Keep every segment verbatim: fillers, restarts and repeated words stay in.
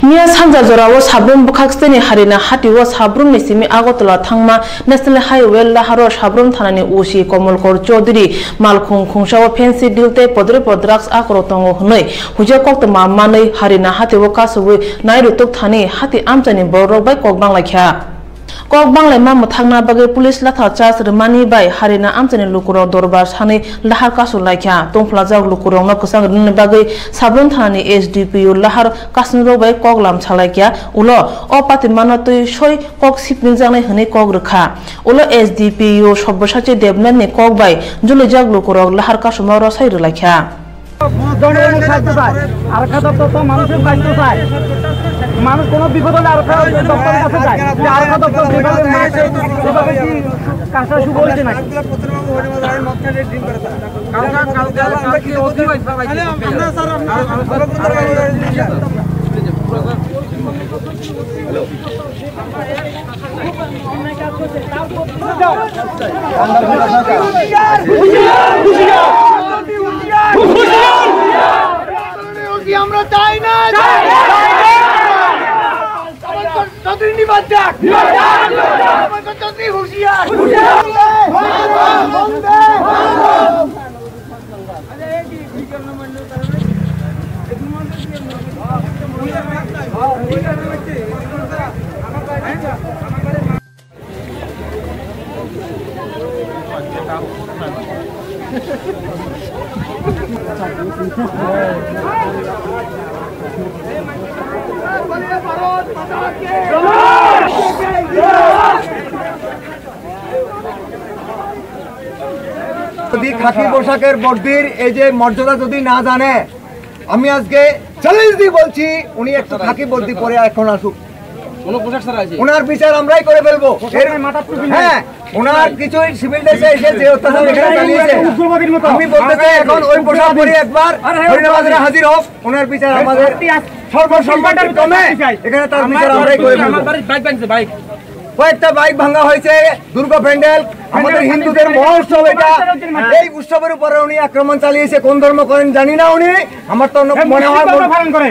Miya sanja jorao Sabrum bwkhak steni Harina hatio Sabrumni simi Agartala thangma National Highway laharo Sabrum thanani O C Komolkor Chaudhary malkhung khungsao fancy deal tei podre pod drugs akorok tongo hwnwi huijak koktwma manwi Harina hatio kasubwi nairutuk thani hati amchaini borokrok bai kok banglaikha. Kok banglaima mwthangna bagwi police lathar charge rwmani bai Harina amchaini lukurok dorbar sanwi lahar kasu laikha. Tongphlajak lukurokno kwchang rwnani bagwi Sabrum thanani S D P O lahar kasungrok bai kok lam salaikha. Ulo o patimano twi soi kok sipningjaknai hwnwi kok rwkha. Ulo S D P O Sabyasachi Debnathni kok bai julijak lukurok lahar kasuma rosai rwlaikha. জনগণের স্বার্থ চায়, আরক্ষা দপ্তর তো মানুষের দায়িত্ব চায়। মানুষ কোনো বিপদ হলে আরক্ষা দপ্তরের কাছে যায়, যে আরক্ষা দপ্তর যেভাবে মারছে, সেভাবে কি কাজটা শুভ হয়েছে নাকি? কালকে, কালকে, কালকে অতি হয়েছে, ভাই। আমরা চাই না, চাই না। চৌধুরী নিবাদ ডাক। নিবাদ ডাক, নিবাদ ডাক। চৌধুরী হুঁশিয়ার। হুঁশিয়ার। বন্দে মাতরম। যদি খাকি পোশাকের বর্দির এই যে মর্যাদা যদি না জানে, আমি আজকে চ্যালেঞ্জ দিয়ে বলছি, উনি একটু খাকি বর্দি পরে এখন আসুক। কোনো পোশাক ছাড়া আছে? ওনার বিচার আমরাই করে ফেলবো। এর, হ্যাঁ, ওনার কিছু সিভিল ড্রেসে এসে যে অত্যাচার এখানে চালিয়েছে, উগ্রবাদীর মতো। আমি বলতে চাই, এখন ওই পোশাক পরে একবার হরিণাবাজারে হাজির হোক, ওনার বিচার আমাদের সর্বসম্মতিক্রমে এখানে তার বিচার আমরাই করে ফেলবো। আমার বাড়ির বাইক ভাঙছে, বাইক। কয়েকটা বাইক ভাঙা হয়েছে, দুর্গা প্যান্ডেল, আমাদের হিন্দুদের মহোৎসব এটা। এই উৎসবের উপরে উনি আক্রমণ চালিয়েছে, কোন ধর্ম করেন জানি না উনি। আমার তো মনে হয়,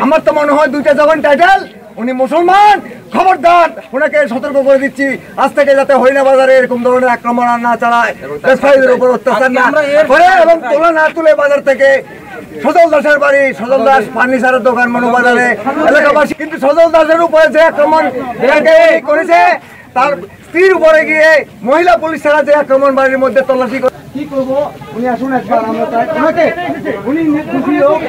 আমার তো মনে হয় দুইটা যখন টাইটেল, উনি মুসলমান। খবরদার, ওনাকে সতর্ক করে দিচ্ছি, আজ থেকে যাতে হরিণা বাজারে এরকম ধরনের আক্রমণ আর না চালায়, ব্যবসায়ীদের উপর অত্যাচার না করে এবং তোলা না তুলে বাজার থেকে। সজল দাসের বাড়ি, সজল দাস ফার্নিচারের দোকান মনুবাজারে এলাকাবাসী। কিন্তু সজল দাসের উপরে যে আক্রমণ এটাকে করেছে, তার স্ত্রীর উপরে গিয়ে মহিলা পুলিশ ছাড়া যে আক্রমণ বাড়ির মধ্যে তল্লাশি করে। কি করবো? উনি আসুন একবার, আমরা চাই ওনাকে, উনি খুশি হোক।